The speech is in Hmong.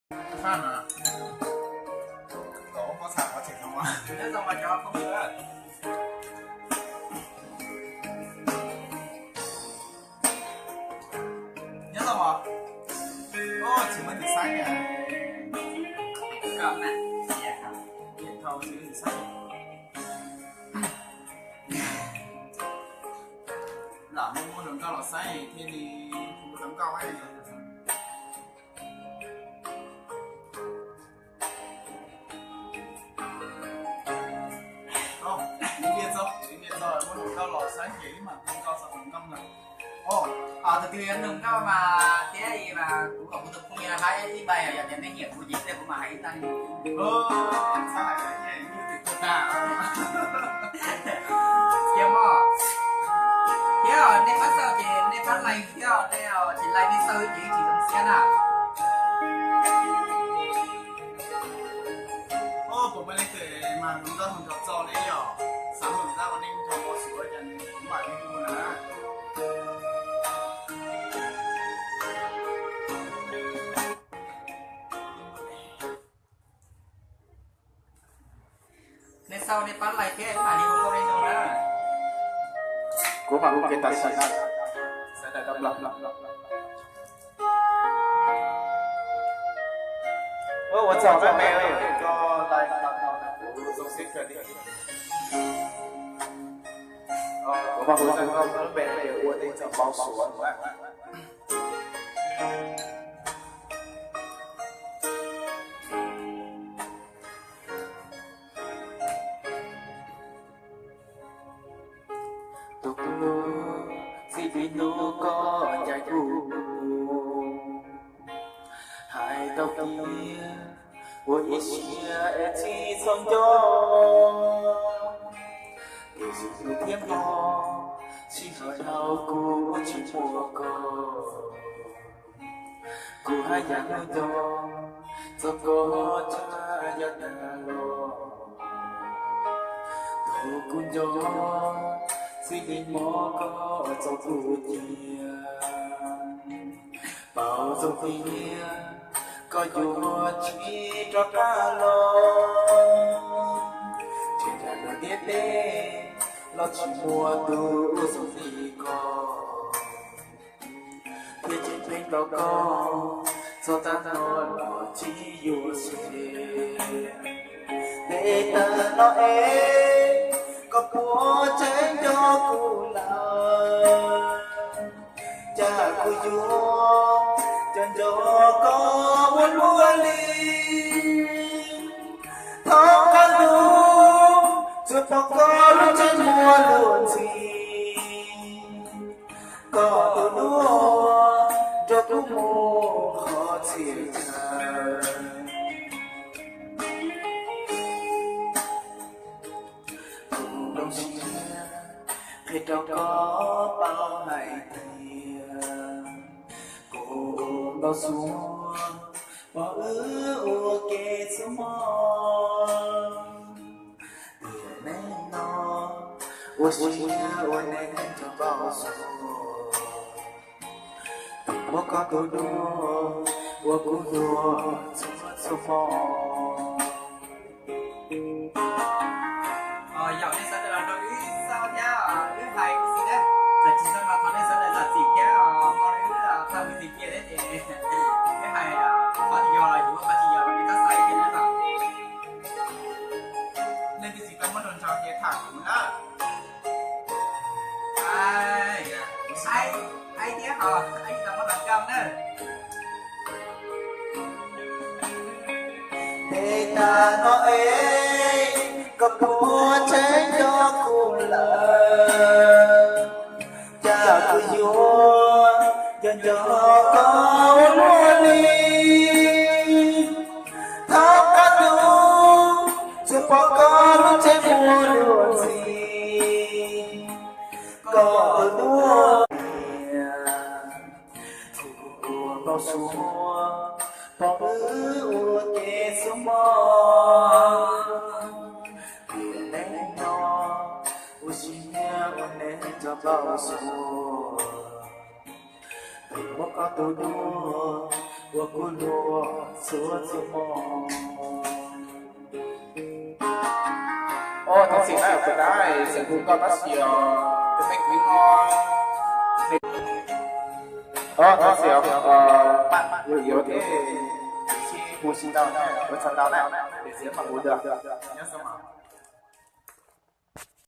Faj no, kom ua pob txha qhov tseem no. Nyob zoo os cov phooj ywg. Nyob zoo os. Tsis muaj tus saib li. Kom na, xiav, thau tsis muaj tus saib. Lam muaj muaj hluas nkauj los saib thiaj li hu hluas nkauj. Ib pliag txog, ib pliag txog muaj hluas nkauj los saib ces wb mam hu nkauj txog hluas nkauj na. Tus twg yuav nug nkauj mas thiab mas kuv kom kuv tus phooj ywg hais ib npai, yog tias nej nyiam kuv ces kuv mam hais ib npai. Txhob hais, thiab mog. Thiab nej pab xaw ces nej pab like thiab, nej tsis like nej xaw ces tsis zoo siab na. Puas muaj leej twg mas nrog nrog txo li yom, xav mus zaj ua neej nrog pov xwm ua cas nws kuv mam li hu na. Nej xav nej pab like thiab mam li hu nkauj li no na. Kuv mam hu kev tas sim na. Sawv daws tau nplog. Ua tsaug me me, koj like tau kuv zoo siab kawg li. Kuv mam hu nkauj lub npe ua teb tso npau suav. Tus hlub, txij li hnub koj ncaim kuv, hais tau tias ua ib siab es tsis txhob nco. Tiam sis hnub thiab hmo, sij hawm dhau kuv tsis muaj koj. Kuv haj yam hnub nco txog koj tshaj yam tag los. Thaum kuv nco, txij li hmo koj txo kuv cia. Paub txog tias koj yuav tsis rov qab los, ntshe nram ntiaj teb los tsis muaj tus zoo li koj. Thiab tseem pheej tos koj, txog tag no los tsis yuav xwb. Ntev tas no es, koj puas tseem nco kuv lawm? Cas kuv yuav nco nco koj ua luaj li. Thov qab ntuj tsuas pom koj lub ntsej muag luag ntxhi, koj tus duab nrog kuv mus qhov txhia chaw. Kuv zoo siab qhia rau koj paub hais tias kuv npau suav pom wb ua ke xub mos. Tiam neej no ua siab ua neej nrog npau suav, muab koj tus duab ua kuv duab txhua txhua hmo. Yaum nej sawv daws los nrog wb xaus thiab wb hais xwb na. Txawm tsis xaus los thov nej sawv daws zam txim thiab, hmo no wb thaj wb tsis cia thiab ces wb hais qhov twg yog los yuav, qhov tsis yog los nej txhob xav ib teg na. Leej twg tsis tau muaj hluas nraug ces tham kuv na. Aib thiab ho, aib tsis tau muaj hluas nraug na. Ntev tas no es, koj puas tseem nco kuv lawm? Cas kuv yuav nco nco koj ua luaj li. Thov qab ntuj tsuas pom koj lub ntsej muag luag ntxhi, koj tus duab niam. Kuv ua npau suav pom wb ua ke xub mos. Tiam neej no ua siab ua neej nrog npau suav, muab koj tus duab Ua kuv hlub suav txhua hmo. Os, thov txim na, kuv tab xeem hu koj tab sis os, tus me kwv no. Os, thov txim os, kuv yuav thiab, sib hu tsis tau, ua tsis tau na, tiam sis mam hu dua. Nyob zoo.